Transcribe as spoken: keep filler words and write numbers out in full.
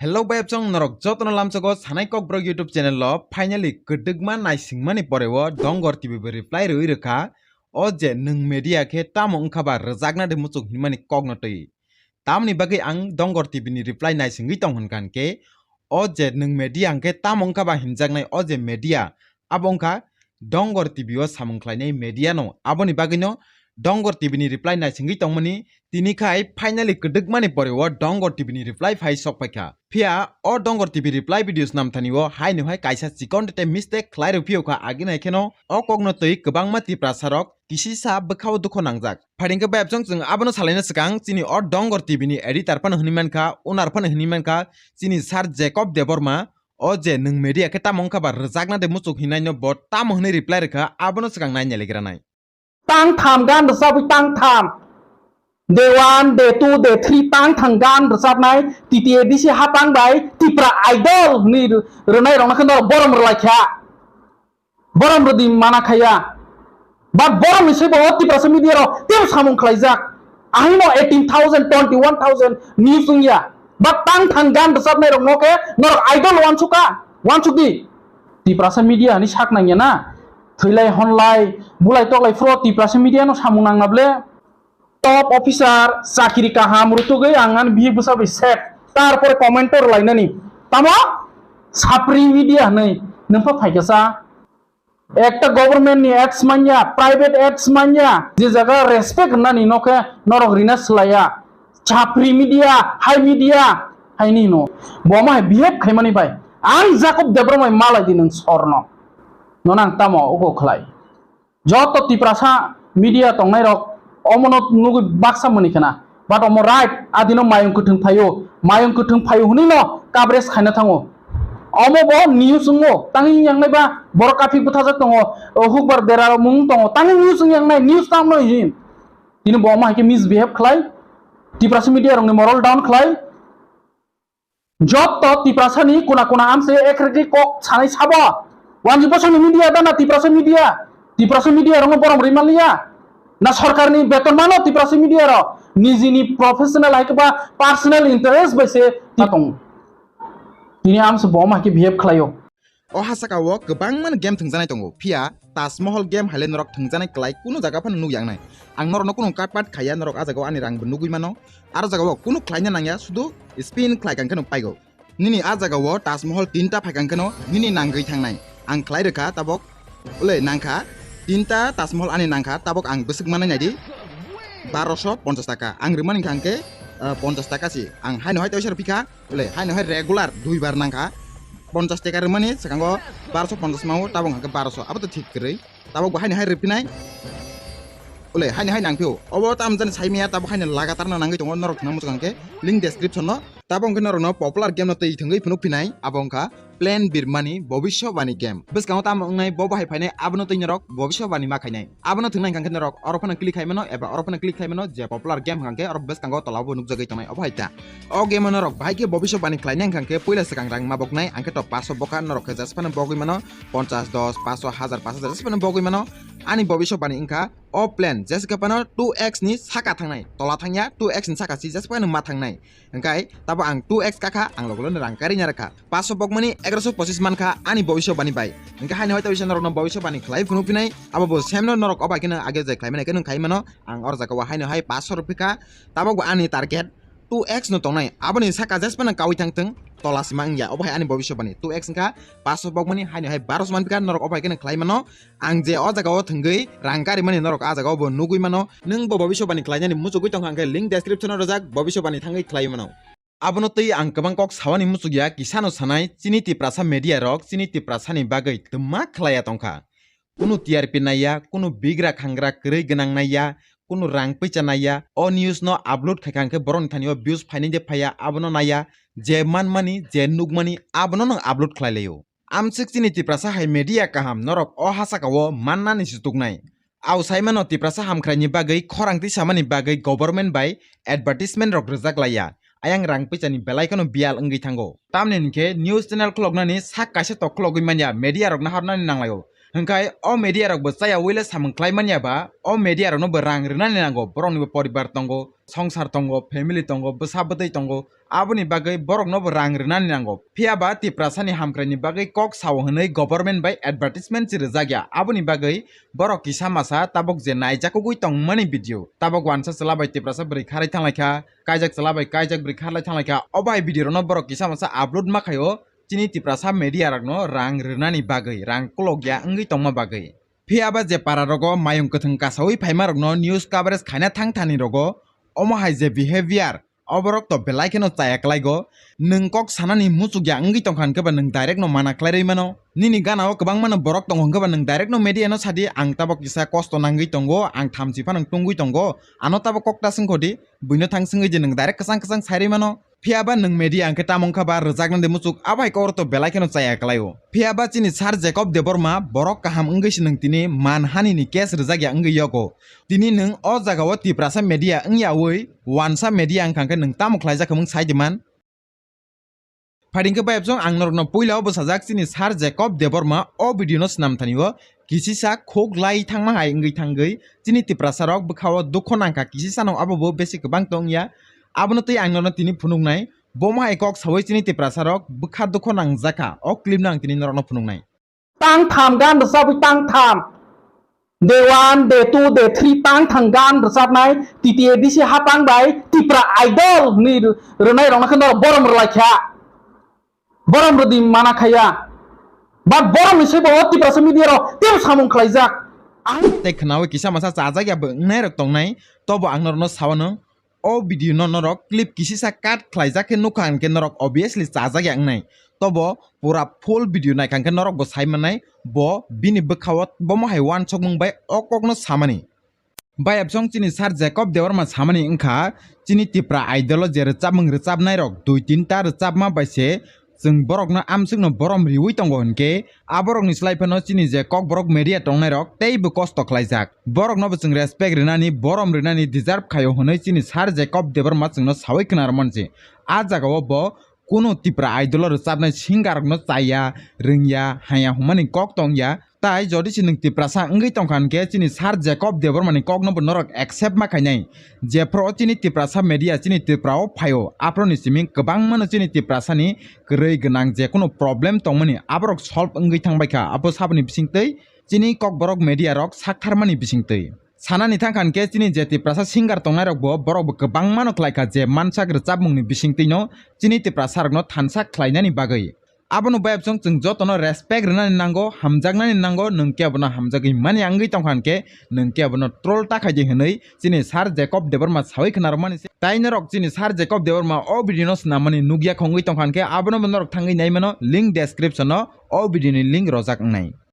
Hello bai absong norok jotono lamsogo Sanai Kokborok YouTube channel o finally kwdwkma naisingmani poreo Dongor T V bo reply rwi rwkha. O je nwng media khe tamo wngkha ba rwjakna de muchuk hinmani kokno twi. Tamoni bagwi ang Dongor T V ni reply naisingwi tong hwnkha hwnkhe, o je nwng media hwnkhe tamo wngkha ba hinjaknai o je media, abo wngkha Dongor T V o samung khlainai media no. Aboni bagwino Dongor T V ni reply naisingwi tongmani tini khai finally kwdwkmani poreo Dongor T V ni reply phai sok phaikha. Phiya o Dongor T V reply videos namthani o haino hai kaisa chikon tete mistake khlai rw phiyokha, agini hai kheno o kokno twi kwbangma Tiprasa rok kisisa bwkhao dukho nangjak. Phaidingkhe bai absong chwng abono salaina swkang chini o Dongor T V ni editor phano hwnwi mankha, owner phano hwnwi mankha, chini Sir Jacob Debbarma, o je nwng media khe tamo wngkha ba rwjakna de muchuk hinnaino bo tamo hwnwi reply rwkha, abono swkang nai nailigranai. Tang tham gan rwchabwi tang tham. Day one, day two, day three tang tham gan rwchabnai T T A D C hapang bai Tipra Idol hwnwi rw-, rwnai rokno khe norok borom rwlaikha. Borom rwdi mana khaya. But borom ni sebo o Tiprasa media rok tebo samung khlaijak. Ahino eighteen thousand, twenty-one thousand news wngya. But tang thang gan rwchabnai rok no khe norok idol wansukha, wansukdi. Tiprasa media ni sak nangya na. Thwilai honlai, bulai toklai phro Tiprasa media no samung nangna ble. Top officer, chakiri kaham rutugwi ang ani bihik bwsa bai set. Tarpore commentor lainani. Tamo? Sapri media hwnwi nwng pha phaikasa. Ekta government ni ads manya, private ads manya, je jaga respect rwnani nokhe norok rina swlaiya. Chapri media, hai media, haini hino. Bo ma hai behave khaimani bai. Ang Jacob Debbarma bai malai di nwng sorno. Nono ang tamo ugo khlai. Joto Tiprasa media tongnai rok omono nugwi baksa mani khna. But omo right, adino mayung kwthwng phaio, mayung kwthwng phaio hwnwi no coverage khaina thango. Omo bo news wngo, tangwi yangnai ba borok kaphik bwthajak tongo, o hukbar dera mung tongo, tangwi news wng yangnai, news tamno hin. Tini bo omo hai khe misbehave khlai, Tiprasa media rokni moral down khlai. Joto Tiprasani kuna kuna amse ekrekri kok sanai sabo. Wanji bosongni media dana Tiprasa media. Tiprasa media rokno borom rwi manliya. Na sorkarni beton mano Tiprasa media rok. Nijini professional hai khe ba personal interest bai se ta tongo. Tini amse bo omo hai khe behave khlaio. O ha saka o kwbangma game thwngjaknai tongo, phiya Taj Mahal game haile norok thwngjaknai kwlai kunu jaga phano nukya wngnai. Ang norokno kunu cut pat khaiya, norok a jaga o ani rang bo nugwi mano. Aro jaga o kunu khlaina nangya, sudu spin khlai kang kheno paigo. Nini a jaga o Taj Mahal tinta phai kang kheno nini nangwi thangnai. Ang khlai rwkha tabok, ule nangkha tinta Taj Mahal ani nangkha, tabok ang bwswk manai naidi baroso ponchas taka. Ang rwmani kha hwnkhe, ah, ponchas taka si. Ang haino hai teisa rw phikha. Ule, haino hai regular dui bar nangkha. Ponchas taka rwmani swkango baroso ponchas mao, tabok hwnkhe baroso. Abo to thik kwrwi. Tabok bo haino hai rwphinai. Ule, haino hai nangphio. Obo tamo jani saimaya, tabok haino lagatar no nangwi tongo, norok thwngna muchung hwnkhe link description no. Tabok hwnkhe norokno popular game no twi thwngwi phunuk phinai, abo wngkha Plan Birmani Bobishyobani game. Bwskango tamo wngnai, bo bahai phainai, abono twi norok Bobishyobani ma khainai. Abono thwngna hwnkha khe norok oro phano click khai mano eba oro phano click khai mano, je popular game hwnkha khe oro bwskango tola o bo nukjagwi tongnai, obo hai ta. O game o norok bahai khe Bobishyobani khlainai hwnkha khe puila swkang rang ma boknai, ang khe to paso bokha, norok khe jesa phano bogwi mano, ponchas, dos, paso, hazar, pash hazar jesa phano bogwi mano. Ani Bobishyobani wngkha o plan jesa khe phano two X ni saka thangnai, tola thangya, two X ni saka si jesa phano ma thangnai. Hwnkhe tabo ang two X kakha, ang logologno rang karwi narwkha. Paso bokmani egaroso pochis mankha ani Bobishyobani bai. Hwnkhe haino hai tawisa norokno Bobishyobani khlai phunuk phinai, abo bo same no norok obo hai kheno age je khlaimani khe nwng khai mano. Ang oro jaga o haino hai paso rwphikha, tabok bo ani target two X no tongnai. Aboni saka jesa phano kawi thangthwng, tola sima wngya. Obo hai ani Bobishyobani two X wngkha, paso bokmani haino hai baroso manphikha, norok obo hai kheno khlai mano. Ang je o jaga o thwngwi rang karimani norok a jaga o bo nugwi mano. Nwng bo Bobishyobani khlainani muchugwi tongkha hwnkhe link description o rwjak, Bobishyobani thangwi khlaiwi mano. Abono twi ang kwbang kok sawani muchukya, kisano sanai chini Tiprasa media rok chini Tiprasani bagwi twma khlaiya tongkha. Kunu T R P naiya, kunu bigra khangra kwrwi gwnang naiya, kunu rang pisa naiya, o news no upload khaikha hwnkhe borokni thani o views phainai de phaiya, abono naiya, je manmani, je nukmani, abono nwng upload khlai laio. Amswk chini Tiprasa hai media kaham norok o ha saka o mannani se tuknai. Ao saimano Tiprasa hamkraini bagwi, khorang tisamani bagwi government bai advertisement rok rwjak laiya. Ayang rang pisani belai kheno biyal wngwi thango. Tamni hinkhe news channel khuloknani sak kaisa tok khulogwi manya, media rok naharnani nanglaio. Hwnkhe o media rok bo chaya uile samung khlai manya ba, o media rokno bo rang rwnani nango, borokni bo poribar tongo, songsar tongo, family tongo, bwsa bwtwi tongo, aboni bagwi borokno bo rang rwnani nango. Phiya ba Tiprasani hamkraini bagwi kok sao hwnwi government bai advertisement se rwjak ya, aboni bagwi borok kisa masa tabok je naijakugwi tongmani video, tabok wansa chwla bai Tiprasa bwrwi kharwi thanglaikha, kaijak chwla bai kaijak bwrwi kharlai thanglaikha, o bai video rokno borok kisa masa upload ma khaio. Chini Tiprasa media rokno rang rwnani bagwi, rang kolokya wngwi tongma bagwi. Phiya ba je para rogo mayung kwthwng kasawi phaima rokno news coverage khaina thang thani rogo, omo hai je behavior, oborok to belai kheno chaya klaigo. Nwng kok sanani muchukya wngwi tongkha hwnkhe ba nwng direct no mana khlai rwi mano. Nini gana o kwbangma no borok tongo hwnkhe ba nwng direct no media no sadi, "Ang tabok kisa kosto nangwi tongo, ang thamchi phano tungwi tongo, ano tabok kok ta swngkhodi," buino thang swngwi je nwng direct kwchang kwchang sai rwi mano. Phiya ba nwng media hwnkhe tamo wngkha ba rwjaknani muchuk, abo hai kok rok to belai kheno chaya klai o. Phiya ba chini Sir Jacob Debbarma borok kaham wngwi se nwng tini manhani ni case rwjakya wngwi yogo. Tini nwng o jaga o Tiprasa media wngya wi wansa media wngkha hwnkhe nwng tamo khlaijak hwnwi sai di man? Phaidi hwnkhe bai absong ang norokno puila o bwsajak chini Sir Jacob Debbarma o video no swnam thani o kisisa khuk lai thangma hai wngwi thangwi chini Tiprasa rok bwkha o dukho nangkha, kisisa no abo bo besi kwbang tongya. Abono twi ang norokno tini phunuknai, bomo hai kok sawi chini Tiprasa rok bwkha dukho nangjakha, o clip no ang tini norokno phunuknai. Tang tham gan rwchabwi tang tham. Day one, day two, day three tang thang gan rwchabnai T T A D C hapang bai Tipra Idol hwnwi rw-, rwnai rokno khe norok borom rwlaikha. Borom rwdi mana khaya. But borom ni sebo o Tiprasa media rok tebo samung khlaijak. Ang tei khnawi kisa masa chajak ya bo wngnai rok tongnai, tobo ang norokno sao nung. O video no norok clip kisisa cut khlaijak khe nukha hwnkhe norok obviously chajak ya wngnai. Tobo pura full video naikha hwnkhe norok bo sai mannai, bo bini bwkha o bomo hai uansukmung bai o kokno samani. Bai absong chini Sir Jacob Debbarma samani wngkha, chini Tipra Idol o je rwchapmung rwchapnai rok dui tinta rwchapma bai se chwng borokno amsukno borom riwi tongo hwnkhe, aborokni slai phano chini je kokborok media tongnairok teibo kosto khlaijak. Boroknobo chwng respect rinani, borom rinani deserve khaio hwnwi chini Sir Jacob Debbarma chwngno sawi khwnarwmani se. A jagao bo kunu Tipra Idol o rwchapnai singer rokno chaya, rwngya, haya hwnmani kok tongya. Tai jodi se nwng Tiprasa wngwi tongkha hwnkhe chini Sir Jacob Debbarmani kokno bo norok accept ma khainai. Jephru chini Tiprasa media chini Tripura o phaio, aphuru ni simi kwbangma no chini Tiprasa ni kwrwi gwnang je kunu problem tongmani aborok solve wngwi thangbaikha, abo saboni bisingtwi chini kokborok media rok saktharmani bisingtwi. Sanani thangkha hwnkhe chini je Tiprasa singer tongnairokbo borokbo kwbangmano khlaikha je mansak rwchapmungni bisingtwino chini Tiprasarokno thansa khlainani bagwi. Abono bai absong chwng jotono respect rwnani nango, hamjaknani nango, nwng kebono hamjagwi mani wngwi tongkha hwnkhe nwng kebono troll ta khaidi hwnwi chini Sir Jacob Debbarma sawi khwnarwmani se. Tai norok chini Sir Jacob Debbarma o video no swnamani nukya khongwi tongkha hwnkhe abono bo norok thangwi naimano link description o o video ni link rojak wngnai.